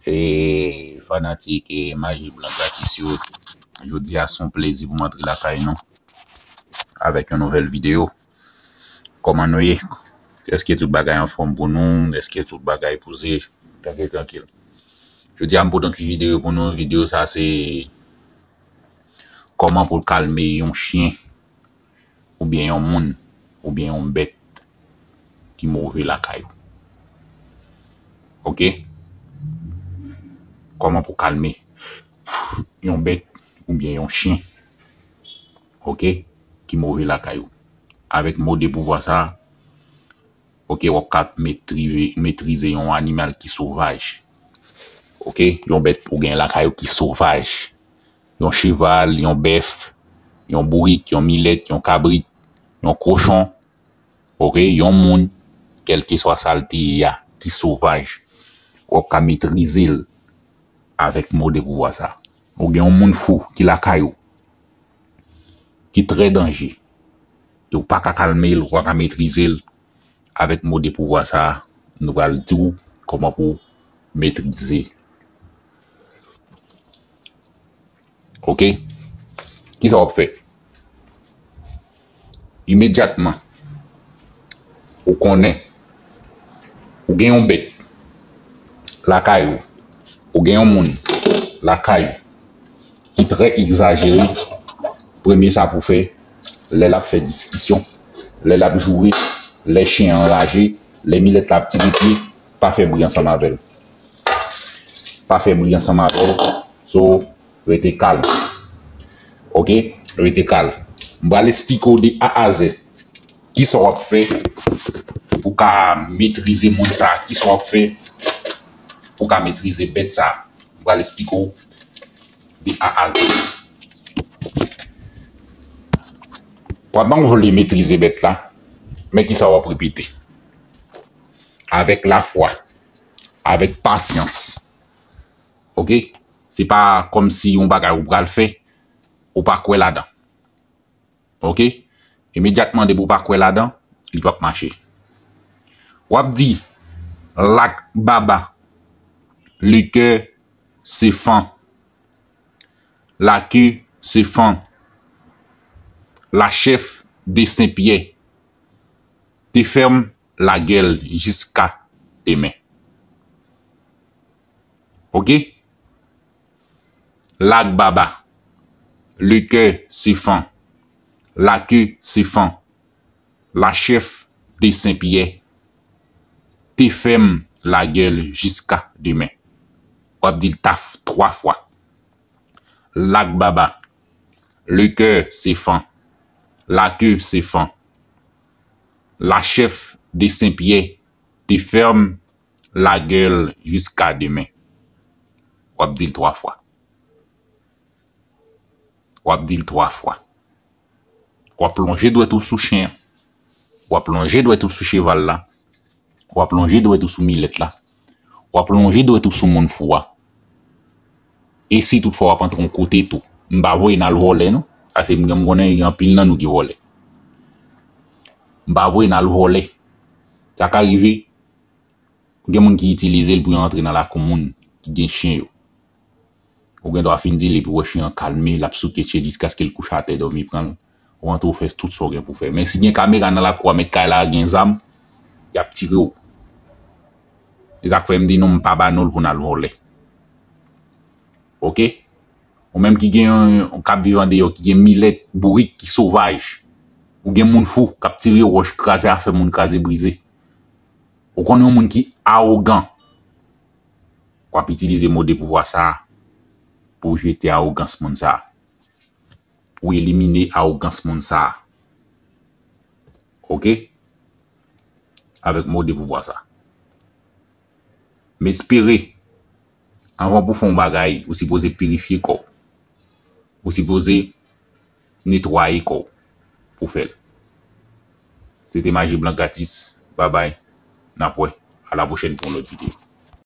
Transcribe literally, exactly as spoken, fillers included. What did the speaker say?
E fanatik e Maji Blan Gratis yo, jodi a se yon plezi pou m antre lakay nou avèk yon nouvèl videyo. Kòman nou ye? Èske tout bagay anfòm pou nou? Èske tout bagay poze? Trankil, trankil. Jodi a m pote yon ti videyo pou nou. Videyo sa se kòman pou w kalme yon chen oubyen yon moun, oubyen yon bèt ki move lakay ou. Oke? Kòman pou kalme yon bèt oubyen yon chen, oke, ki move lakay ou. Avèk mo de pouvwa sa, oke, w ap ka metrize, metrize yon animal ki sovaj. Oke? Yon bèt ou gen lakay ou ki sovaj. Yon cheval, yon bèf, yon bourik, yon milèt, yon kabrit, yon kochon, oke, yon moun, kèlkeswa sa l te ye a, ki sovaj, w ap ka metrize l avèk mo de pouvwa sa. Ou gen yon moun fou ki lakay ou, ki trè danje, e w pa ka kalme l, w pa ka metrize l, avèk mo de pouvwa sa, nou pral di w kòman pou w metrize. Oke? Kisa w ap fè? Imedyatman, ou konnen, ou gen yon bèt lakay ou, ou gen yon moun lakay ou ki trè egzajere, premye sa pou fè, lè l ap fè diskisyon, lè l ap joure, lè chen an anraje, lè milèt la ap tire pye, pa fè bri ansanm avè l. Pa fè bri ansanm avè l. So, rete kalm. Oke? Rete kalm. M pral esplike w de A a Z. Kisa w ap fè pou w ka metrize moun sa? Kisa w ap fè pou w ka metrize bèt sa? M pral esplike w de A a Z. Pandan w vle metrize bèt la, men kisa w ap repete. Avèk lafwa, avèk pasyans. Oke? Se pa kòmsi yon bagay ou pral fè, ou pa kwè ladan. Oke? Imedyatman, depi w pa kwè ladan, li p ap mache. W ap di, lak baba, le cœur se fend, la queue se fend, la chèf de Senpyè, te fèm la gèl jiska demen. Oke? Lak baba, le cœur se fend, la queue se fend, la chèf de Senpyè, te fèm la gèl jiska demen. W ap di l taf twa fwa. Lak baba, le cœur se fend, la queue se fend, la chèf de Senpyè te fèm la gèl jiska demen. W ap di l twa fwa. W ap di l twa fwa. W ap lonje dwèt ou sou chen an. W ap lonje dwèt ou sou cheval la. W ap lonje dwèt ou sou milèt la. W ap lonje dwèt ou sou moun fou a. E si toutfwa w ap antre yon kote tou, m pa voye n al vòlè non. Paske m, m konnen gen anpil nan nou ki vòlè. M pa voye n al vòlè. Sa ka rive, gen moun ki itilize l pou yo antre nan lakou moun ki gen chen yo. Ou gen dwa fin di l epi w wè chen an kalme, l ap souke tye l jiskaske l kouche atè, dòmi pran l. Ou antre, w fè tout sa w gen pou w fè. Men si gen kamera nan lakou a, mèt kay la a gen zam, y ap tire w. Se sa k fè m di nou, m pa ba nou l pou n al vòlè. Oke? Ou menm ki gen yon, k ap viv andeyò, ki gen milèt, bourik, ki sovaj. Ou gen moun fou, k ap tire wòch, kraze afè moun, kraze brize. Ou konnen yon moun ki awogan. W ap itilize mo de pouvwa sa a pou w jete awogans moun sa a. Pou w elimine awogans moun sa a. Oke? Avèk mo de pouvwa sa a. M espere, anvan pou w fè yon bagay, ou sipoze pirifye kò w. Ou sipoze netwaye kò w pou w fè l. Se te Maji Blan Gratis. Babay. N ap wè. A la pwochèn pou yon lòt videyo.